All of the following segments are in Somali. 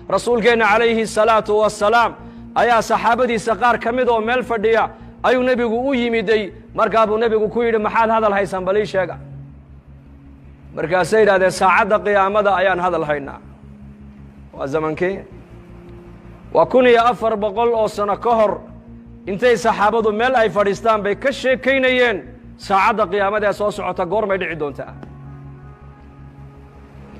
Rasuulkeenna calayhi الsalaatu wasalaam ayaa saxaabadiisa qaar ka mid oo meel fadhiya ayuu nebigu u yimiday. Markaa buu nebigu ku yidhi: "Maxaad hadal haysaan? Bal ii sheega." Markaasay yidhahdeen: "Saacadda qiyaamada ayaan hadal haynaa." Waa zamankee? Waa 1400 oo sano ka hor. Intay saxaabadu meel ay fadhiistaan bay ka sheekaynayeen saacadda qiyaamada ee soo socota goormay dhici doontaa.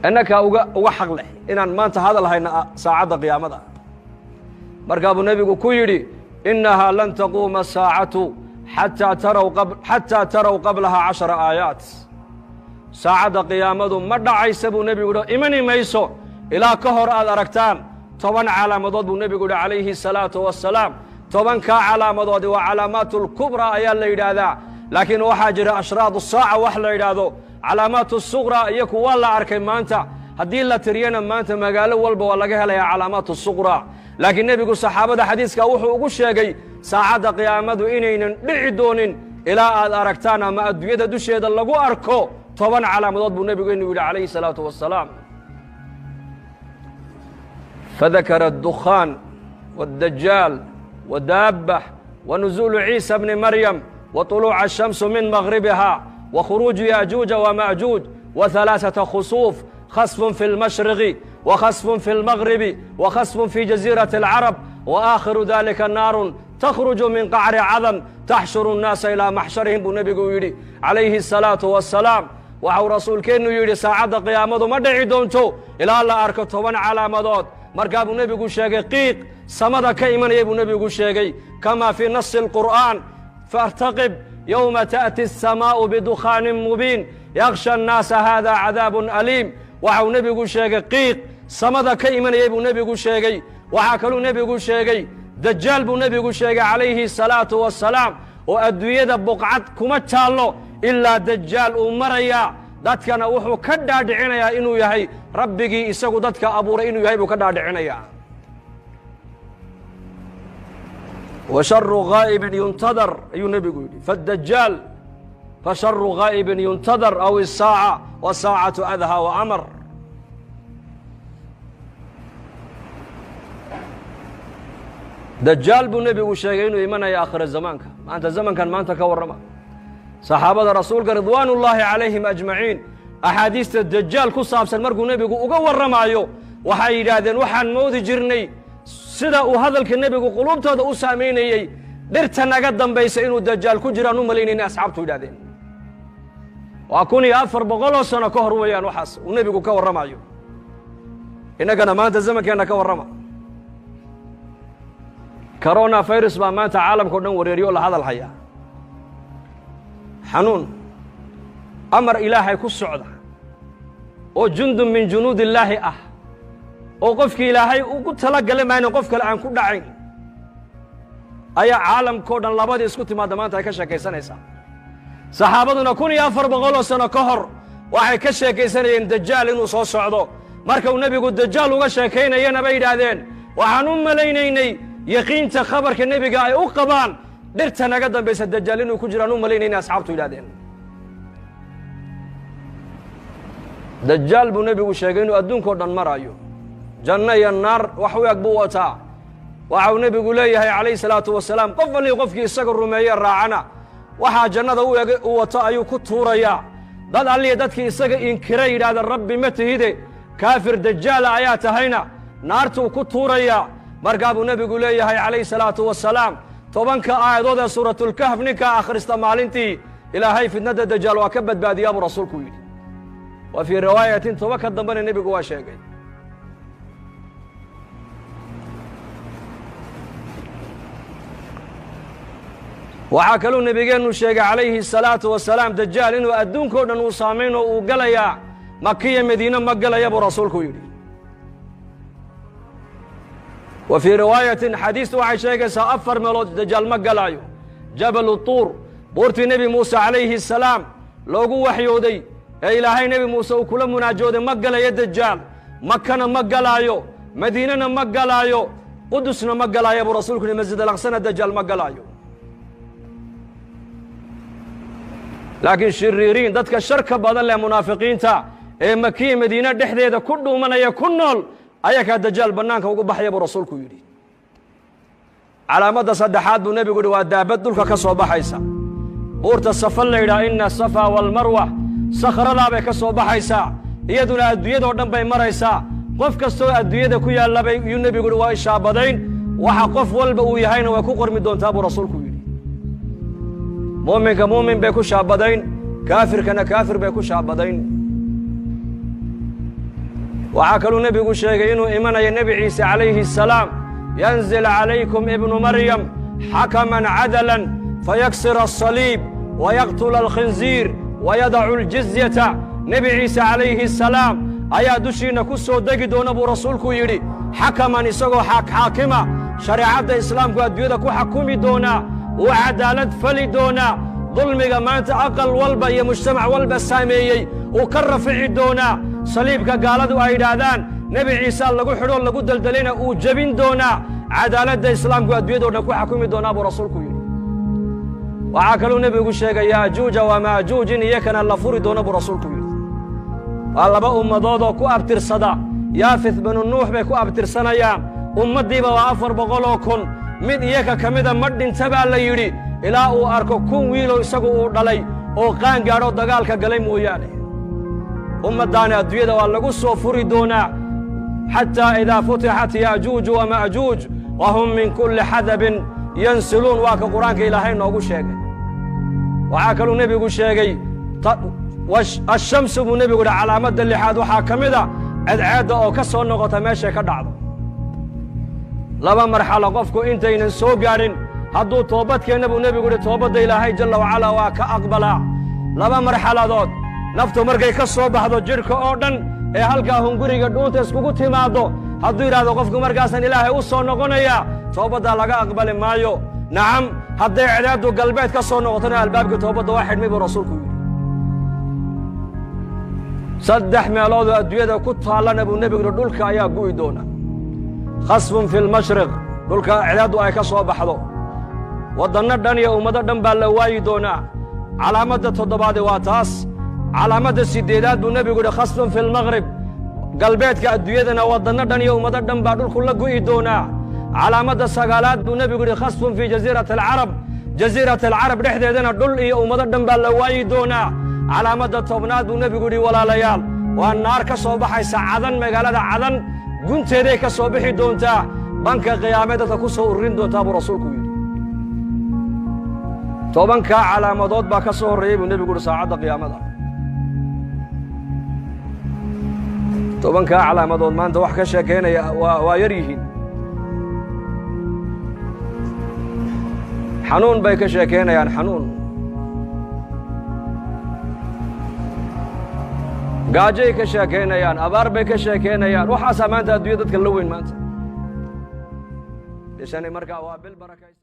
Innakaa uga xaq leh inaan maanta hadal hayna saacadda qiyaamada. Markaa buu nebigu ku yidhi: "Innahaa lan taquuma asaacatu xataa taraw qablaha 10 aayaat." Saacadda qiyaamadu ma dhacaysa, buu nebigu yidhi, imani mayso ilaa ka hor aad aragtaan 10 calaamadood, buu nebigu yidhi calayhi الsalaatu wassalaam. 10-kaa calaamadoodi waa calaamaat اlkubraa ayaa la yidhaahdaa, laakiin waxaa jira ashraad saaca wax la yidhaahdo, calaamaat suqraa. Iyo kuwa la arkay maanta, haddii la tiriyana maanta magaalo walba waa laga helayaa calaamaat suqraa. Laakiin nebigu saxaabada xadiiska wuxuu ugu sheegay saacadda qiyaamadu inaynan dhici doonin ilaa aad aragtaan ama adduunyada dusheeda lagu arko 10 calaamadood, buu nebigeenu yidhi calayhi الsalaatu wassalaam. Fadakara الdukhaan wاdajaal wadaabة wanuزuulu ciisa bni maryam waطuluuca الshamsu min magribiha wakhuruuju yaajuuja wama'juuj وaثalaaثaةa khusuuf: khasf fi اlmashriqi وkhasf fi اlmagribi وkhasf fi jaziiraةi اlcarab وaakhiru dalika naarun takhruju min qacri cadan taxshuru الnaasa ilaa maxsharihim, buu nebigu yidhi calayhi الsalaaةu wassalaam. Waxau rasuulkeennu yidhi: saacadda qiyaamadu ma dhici doonto ilaa la arko 10 calaamadood. Markaa buu nebigu sheegay qiiq samada ka imanaya buu nebigu sheegay, kama fii nasi اlqur'aan: "فارتقب يوم تأتي السماء بدخان مبين يغشى الناس هذا عذاب أليم." Waxau nebigu sheegay qiiq samada ka imanayay buu nebigu sheegay. Waxaa kaluu nebigu sheegay dajaal buu nebigu sheegay calayhi الsalaatu wassalaam, oo adduunyada buqcad kuma taallo ilaa dajaal uu marayaa. Dadkana wuxuu ka dhaadhicinayaa inuu yahay rabbigii isagu dadka abuuray inuu yahay buu ka dhaadhicinayaa. "وشر غائب ينتظر" ayuu nebigu yidhi فالدجال فشر غائب ينتظر أو الساعة والساعة أدهى وأمر. Dajaal buu nebigu sheegay inuu imanaya aakhira zamaanka. Maanta zamankan maanta ka warrama. Saxaabada rasuulka ridwaan ullaahi calayhim ajmaciin axaadiista dajaal ku saabsan markuu nebigu uga warramaayo, waxay yidhaahdeen: waxaan moodi jirnay sida uu hadalka nebigu quluubtooda u saamaynayey, dhirta naga dambaysa inuu dajaal ku jiraan u malaynayna, asxaabtu yidhahdeen. Waa 1400 sano ka hor weeyaan waxaas uu nebigu ka warramayo. Innagana maanta zamankeenna ka warrama. Corona virus baa maanta caalamka o dhan wareeriyo o la hadal hayaa. Xanuun amar Ilaahay ku socda oo جند من جنود الله ah oo qofkii Ilaahay ugu tala gala maayna qof kale aan ku dhacayn ayaa caalamkao dhan labadii isku timaadda maanta ay ka sheekaysanaysaa. Saxaabaduna 1400 sano ka hor waxay ka sheekaysanayeen dajaal inuu soo socdo. Marka uu nebigu dajaal uga sheekaynayana, bay yidhaahdeen, waxaan u malaynaynay yaqiinta khabarka nebiga ay u qabaan, dhirta naga dambaysa dajaal inuu ku jiraan u malaynayna, asxaabtu yidhahdeen. Dajaal buu nebigu sheegay inuu adduunkao dhan marayo, janno iyo naar wax u eg buu wataa. Waxa uu nebigu leeyahay calayhi salaatu wasalaam: qof allii qofkii isaga rumeeye raacana, waxaa jannada u eg u wato ayuu ku tuurayaa. Dad alliya dadkii isaga inkira, yidhahda "Rabbi ma tihide, kaafir dajaala ayaa tahayna," naartuu ku tuurayaa. Markaa buu nebigu leeyahay calayhi salaatu wasalaam: 10-ka aayadood ee suuratulkahf ninkaa akhrista maalintii, Ilaahay fitnadda dajaal waa ka badbaadiyaa, buu rasuulku yidhi. Wa fii riwaayatin, 10-ka dambena nebigu waa sheegay. Waxaa kaluu nebigeennu sheegay calayhi الsalaatu wasalaam dajaal inuu adduunkao dhan uu saamayn oo uu galayaa, Makiya Madiine ma galaya, buu rasuulku yidhi. Wa fii riwaayatin, xadiistu waxay sheegaysaa afar meelood dajaal ma galaayo: Jabalu Tuur, buurtii Nebi Muuse calayhi الsalaam loogu waxyooday ee Ilaahay Nebi Muuse uu kula munaajooday, ma galayo dajaal. Makana ma galaayo, Madiinena ma galaayo, Qudusna ma galaayo, buu rasuulku yihi. Masjid Alaqsana dajaal ma galaayo. Laakiin shiriiriin, dadka sharka badan leh, munaafiqiinta ee Makiya Madiine dhexdeeda ku dhuumanaya, ku nool, Ayakaa Dajaal bannaanka ugu baxaya, buu Rasuulku yidhi. Calaamadda saddexaad buu Nebigu yidhi waa daabad dhulka ka soo baxaysa, buurta Safa la yidhaha, ina Safa waalmarwa, sakhradaa bay ka soo baxaysaa. Iyaduna adduunyadoo dhan bay maraysaa. Qof kastoo adduunyada ku yaallabay yuu Nebigu yidhi waa ishaabadayn. Waxa qof walba uu yahayna way ku qormi doontaa, buu Rasuulku yidhi. Muuminka muumin bay ku shaabadayn, kaafirkana kaafir bay ku shaabadayn. Waxaa kaluu Nebigu sheegay inuu imanayo Nebi Ciise calayhi asalaam: yanzil calaykum ibnu Maryam xakaman cadalan fayaksir asaliib wayaqtula alkhinziir wayadacu aljizyata. Nebi Ciise calayhi asalaam ayaa dushiinna ku soo degi doona, buu Rasuulku yidhi, xakaman, isagoo xaakima, shareecadda Islaamku adduunyada ku xakumi doonaa, wuu cadaalad fali doonaa, dulmiga maanta aqal walba iyo mujtamac walba saameeyey uu ka rafici doonaa, saliibka gaaladu ay yidhaahdaan Nebi Ciise lagu xidhoo lagu deldelayna uu jebin doonaa, cadaaladda Islaamku adduunyado dhan ku xakumi doonaa, buu Rasuulku yidhi. Waxaa kaluu Nebigu sheegay Yaajuuja wa Maajuuj in iyakana la furi doono, buu Rasuulku yidhi. Waa laba ummadoodoo ku abtirsada Yaafith binu Nuux bay ku abtirsanayaan. Ummaddiiba waa 400,000. Mid iyaka ka mida ma dhinta, baa la yidhi, ilaa uu arko 1000 wiilow isagu uu dhalay oo qaan gaadho dagaalka galay mooyaane. Ummaddaani adduunyada waa lagu soo furi doonaa, xataa idaa futixat Yaajuuju wama'juuj wa hum min kulli xadabin yansiluun, waa ka Qur-aanka Ilaahay noogu sheegay. Waxaa kaluu Nebigu sheegay ashamsu, buu Nebigu yidhi. Calaamadda lixaad waxaa ka mid a cedceedda oo ka soo noqota meeshay ka dhacdo. Laba marxalo qofku intaynan soo gaadhin hadduu toobad keenna, buu Nebigu yidhi, toobadda Ilaahay jalla wacalaa waa ka aqbalaa. Laba marxaladood: naftu markay ka soo baxdo jidhka oo dhan ee halkaa hunguriga dhuunta iskugu timaaddo, hadduu yidhahdo qofku markaasaan Ilaahay u soo noqonayaa, toobaddaa laga aqbali maayo. Nacam, hadday cedceeddu galbeed ka soo noqotona, albaabkii toobadda waa xidhmay, buu Rasuulku yidhi. Saddex meeloodoo adduunyada ku taallana, buu Nebigu yidhi, dhulka ayaa gu'i doona: khasfun fi lmashriq, dhulka cedceeddu ay ka soo baxdo, waddanno dhan iyo ummado dhan baa la waayi doonaa. Calaamadda toddobaadi waa taas. Calaamadda siddeedaad, buu Nebigu yidhi, khasfun fi lmaqrib, galbeedka adduunyadana waddanno dhan iyo ummado dhan baa dhulku la gu'i doonaa. Calaamadda sagaalaad, buu Nebigu yidhi, khasfun fii jasiirati alcarab, jasiirati alcarab dhexdeedana dhul iyo ummado dhan baa la waayi doonaa. Calaamadda 10aad, buu Nebigu yidhi, walaalayaal, waa naar ka soo baxaysa Cadan, magaalada Cadan gunteeday ka soo bixi doontaa, banka qiyaamee dadka ku soo ururin doontaa, buu Rasuulku yidhi. 10kaa calaamadood baa ka soo horreeyey, buu Nebigu yidhi, saacadda qiyaamada. 10kaa calaamadood maanta wax ka sheekaynaya waa yar yihiin. Xanuun bay ka sheekaynayaan, xanuun, gaajay ka sheekaynayaan, abaar bay ka sheekaynayaan. Waxaasaa maanta adduunya dadka la weyn. Maanta bishani markaa waa bil barakaysan.